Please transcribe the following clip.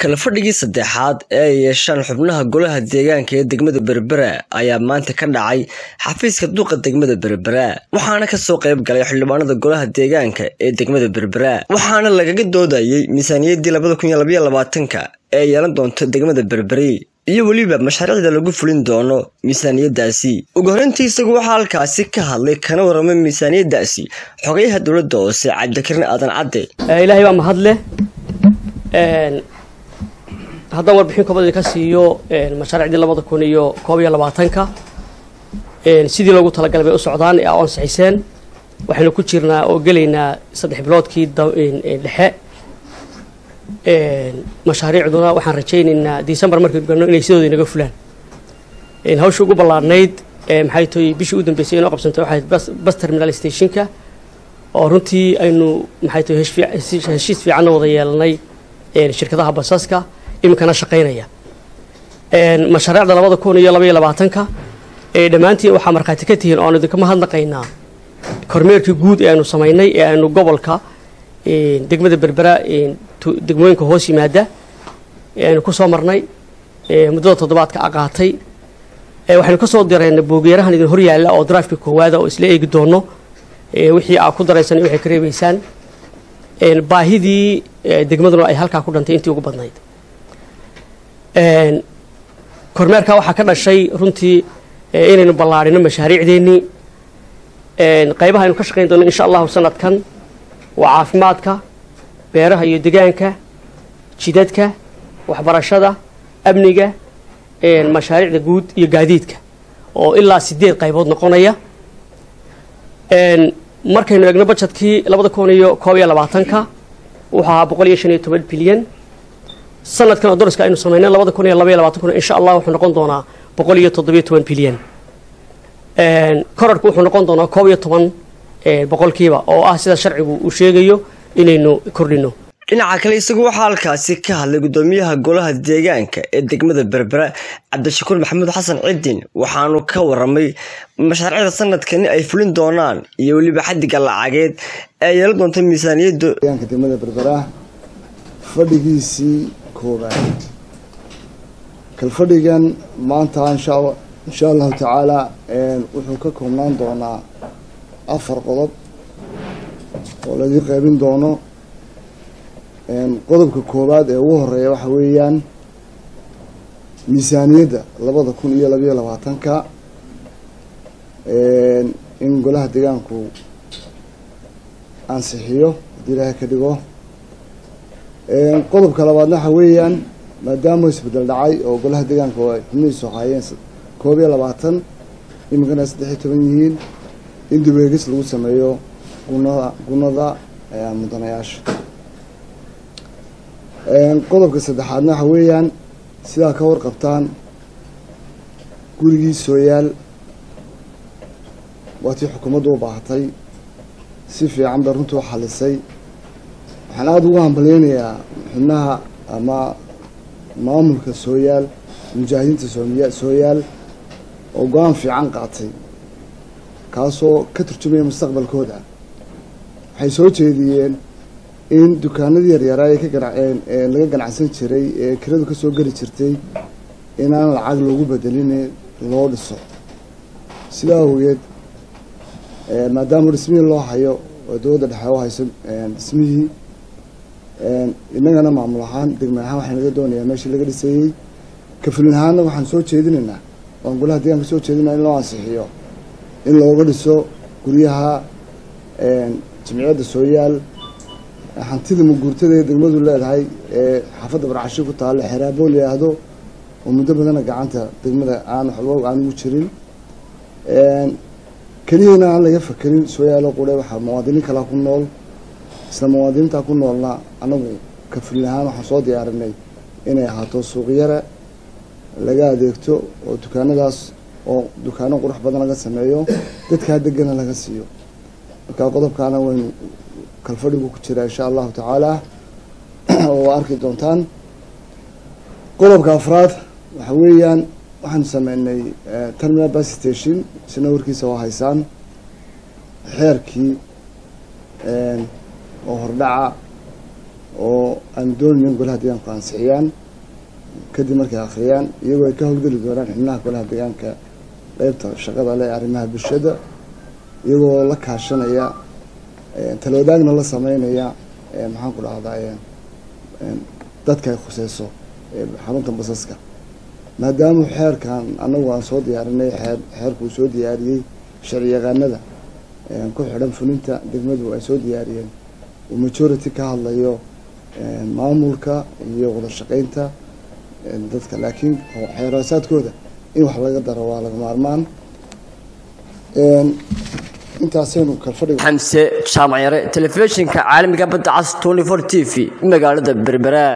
Kala fadhigii saddexaad ee ay yeeshaan xubnaha golaha deegaanka ee degmada Berbera ayaa maanta ka dhacay xafiiska duqa degmada Berbera, waxaana kasoo qayb galay xildhibaanada golaha deegaanka ee degmada Berbera, waxaana lagaga doodayay miisaaniyaddii 2022-ka ee yeelan doonta degmada Berberi iyo weliba mashaariicda lagu fulin doono miisaaniyaddaasi. Ugu horreyntii isagu waxaa halkaasi ka hadlay kana warramay miisaaniyaddaasi xogayaha dowladda hoose Cabdikariin Aadan Cadde. Ilaahay baa mahadleh. Haddaan warbixin koobaad idinka siiyo mashaariicdii 2021-ka, sidii loogu talagalay bay u socdaan ee aa ansixiseen. Waxaynu ku jirnaa oo gelaynaa 3 biloodkii dhexe. Mashaariicduna waxaan rajaynaynaa December markaynu galno inay sidooda inaga fulaan. Hawsha ugu ballaarnayd maxay tahay bishii u dambeysay inoo qabsantay waxay bus terminal stationka, oo runtii aynu maxay tahay heshiis fiicanna wada yeelanay shirkadaha basaska, iminkana shaqaynaya. Mashaariicda 2022-ka dhammaantiin waxaa markhaati ka tihiin oo aanu idinka mahadnaqaynaa kormeerkii guud ee aynu samaynay ee aynu gobolka degmada Berbera degmooyinka hoos yimaada ee aynu ku soo marnay muddada toddobaadka a qaatay. Waxaynu kasoo diraynay buugyarahan idin hor yaalla oo draftka koowaada oo isla eegi doono wixii aa ku daraysan iyo waxay ka reebaysaan. Baahidii degmaduna ay halkaa ku dhantay intii ugu badnayd. Kormeerka waxaa ka dhashay runtii inaynu ballaarino mashaariicdeennii. Qaybaha aynu ka shaqayn doono insha Allahu sanadkan waa caafimaadka, beeraha iyo degaanka, jidadka, waxbarashada, amniga, mashaariicda guud iyo gaadiidka oo ilaa 8 qaybood noqonaya. Markaynu eegno budgetkii 2021-ka wuxuu ahaa 115 bilyan. Sanadkan oo doriska aynu samaynay 2022-kuna insha Allah wuxuu noqon doonaa 117 bilyan. Korarku wuxuu noqon doonaa 11% oo ah sida sharcigu uu sheegayo inaynu kordhino. Dhinaca kale isagu waxaa halkaasi ka hadlay guddoomiyaha golaha deegaanka ee degmada Berbera Cabdishakuur Maxamuud Xasan Cidin, waxaanu ka warramay mashaariicda sanadkani ay fulin doonaan iyo weliba xaddiga lacageed ee yeelan doonta miisaaniyadda deegaanka degmada Berbera fadhigiisii koobaad. Kalfadhigan maanta insha Allahu tacaala wuxuu ka koobnaan doonaa 4 qodob oo laidin qaybin doono. Qodobka koowaad ee ugu horeeya waxa weeyaan miisaaniyadda 2022-ka in golaha deegaanku ansixiyo haddii Ilaahay ka dhigo. Qodobka labaadna waxa weeyaan maadaama isbedel dhacay oo golaha deegaanku ay xubnihiisu ahaayeen 21, iminkana 13 yihiin, in dib eegis lagu sameeyo gunada mudanayaasha. Qodobka saddexaadna waxa weeyaan sidaa ka warqabtaan gurigii Sooyaal waa tii xukuumaddu u baahatay, si fiican bay runtii u xalisay. Waxaan aada ugu hambalyeynayaa xubnaha ama maamulka Sooyaal, mujaahidiinta Sooyaal oo go-aan fiican qaatay kaasoo ka turjumaya mustaqbalkooda. Waxay soo jeediyeen in dukaanadii yaryaraa ee ka laga ganacsan jiray ee kiradu kasoo geli jirtay inaan lacag loogu bedelin loo dhiso. Sidaa awgeed maadaama dhismihii loo hayo oo dowladda dhexe u hayso dhismihii, innagana maamul ahaan degme ahaan waxaan laga doonayaa meeshii laga dhisayey. Kafulin ahaanna waxaan soo jeedinaynaa waan golaha deegaanka soo jeedinaa in loo ansixiyo in looga dhiso guryaha jamciyadda Sooyaal hantida maguurtada ee degmadu leedahay ee xaafadda Barcashi ku taalla Xeraabo la yidhaahdo, oo muddo badana gacanta degmada aan waxba aan ugu jirin. Keliyana aan laga fakerin Sooyaalo qure, waxaa muwaadiniin kalaa ku nool. Isla muwaadiniinta ku noolna anagu kafulin ahaan waxaan soo diyaarinay inay ahaato suuqyara laga adeegto oo dukaanadaas oo dukaano qurux badan laga sameeyo, dadkaa degana laga siiyo. Marka qodobkaana waynu kalfadhigu ku jiraa insha Allahu tacaala oo arki doontaan. Qodobka afraad waxa weeyaan waxaanu sameynay terminal bus station, isna warkiisa waa haysaan, xeerkii oo hordhaca Oo aanu doonayno in golaha deegaanku ansixiyaan kadib markay akhriyaan, iyagoo ay ka howlgeli doonaan xubnaha golaha deegaanka qeybta shaqada leh arrimaha bulshada, iyagoo la kaashanaya, talwadaagna la sameynaya, maxaan ku dhahdaa, dadka ay khuseyso xarunta basaska, maadaama xeerkan annagu aan soo diyaarinay, xeerku uu soo diyaariyey sharci yaqaanada ku xidhan fulinta degmadu ay soo diyaariyeen, uu majority ka hadlayo maamulka iyo wada shaqeynta dadka, laakiin xeerhoosaadkooda in wax laga daro waa laga maarmaan. Intaasaynu kalfadhiga. Xamse Jaamac Yare, telefishinka caalamiga Badda Cas 24 TV, magaalada Berbera.